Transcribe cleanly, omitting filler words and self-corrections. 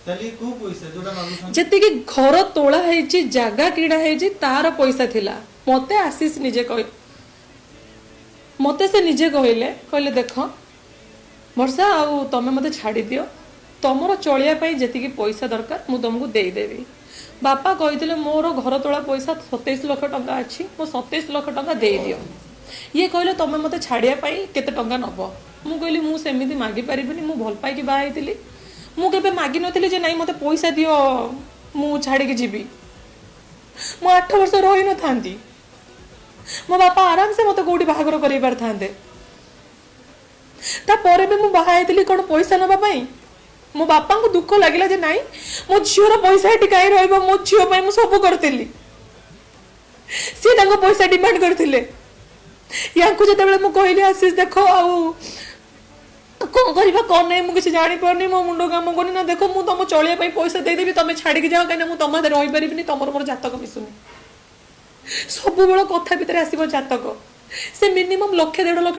ତାହେଲେ କୋଉ ପଇସା ଯୋଉଟା ମାଗୁଛନ୍ତି? ଯେତିକି ଘର ତୋଳା ହେଇଛି, ଜାଗା କିଣା ହେଇଛି, ତାର ପଇସା ଥିଲା। ମତେ ଆଶିଷ ନିଜେ କହି, ମତେ ସେ ନିଜେ କହିଲେ, କହିଲେ ଦେଖ ବର୍ଷା, ଆଉ ତମେ ମୋତେ ଛାଡ଼ିଦିଅ, ତମର ଚଳିବା ପାଇଁ ଯେତିକି ପଇସା ଦରକାର ମୁଁ ତମକୁ ଦେଇଦେବି। ବାପା କହିଥିଲେ ମୋର ଘର ତୋଳା ପଇସା 27 ଲକ୍ଷ ଟଙ୍କା ଅଛି, ମୁଁ 27 ଲକ୍ଷ ଟଙ୍କା ଦେଇଦିଅ। ଇଏ କହିଲେ ତମେ ମୋତେ ଛାଡ଼ିବା ପାଇଁ କେତେ ଟଙ୍କା ନେବ? ମୁଁ କହିଲି ମୁଁ ସେମିତି ମାଗିପାରିବିନି, ମୁଁ ଭଲ ପାଇକି ବାହା ହେଇଥିଲି, ମୁଁ କେବେ ମାଗିନଥିଲି ଯେ ନାଇଁ ମୋତେ ପଇସା ଦିଅ ମୁଁ ଛାଡ଼ିକି ଯିବି। ମୁଁ 8 ବର୍ଷ ରହିନଥାନ୍ତି, ମୋ ବାପା ଆରାମସେ ମୋତେ କୋଉଠି ବାହାଘର କରେଇ ପାରିଥାନ୍ତେ। ତାପରେ ବି ମୁଁ ବାହା ହେଇଥିଲି କ'ଣ ପଇସା ନେବା ପାଇଁ? ମୋ ବାପାଙ୍କୁ ଦୁଃଖ ଲାଗିଲା ଯେ ନାଇଁ ମୋ ଝିଅର ପଇସା ଏଠି କାହିଁ ରହିବ, ମୋ ଝିଅ ପାଇଁ ମୁଁ ସବୁ କରିଥିଲି। ସିଏ ତାଙ୍କ ପଇସା ଡିମାଣ୍ଡ କରିଥିଲେ। ୟାଙ୍କୁ ଯେତେବେଳେ ମୁଁ କହିଲି ଆଶିଷ ଦେଖ ଆଉ କ'ଣ କରିବା କ'ଣ ନାହିଁ ମୁଁ କିଛି ଜାଣିପାରୁନି, ମୋ ମୁଣ୍ଡ କାମ କରୁନି, ନା ଦେଖ ମୁଁ ତମ ଚଳିବା ପାଇଁ ପଇସା ଦେଇଦେବି, ତମେ ଛାଡ଼ିକି ଯାଅ, କାହିଁକିନା ମୁଁ ତମ ହାତରେ ରହିପାରିବିନି, ତମର ମୋର ଜାତକ ମିଶୁନି। ସବୁବେଳେ କଥା ଭିତରେ ଆସିବ ଜାତକ। ସେ ମିନିମମ୍ ଲକ୍ଷେ ଦେଢ଼ ଲକ୍ଷ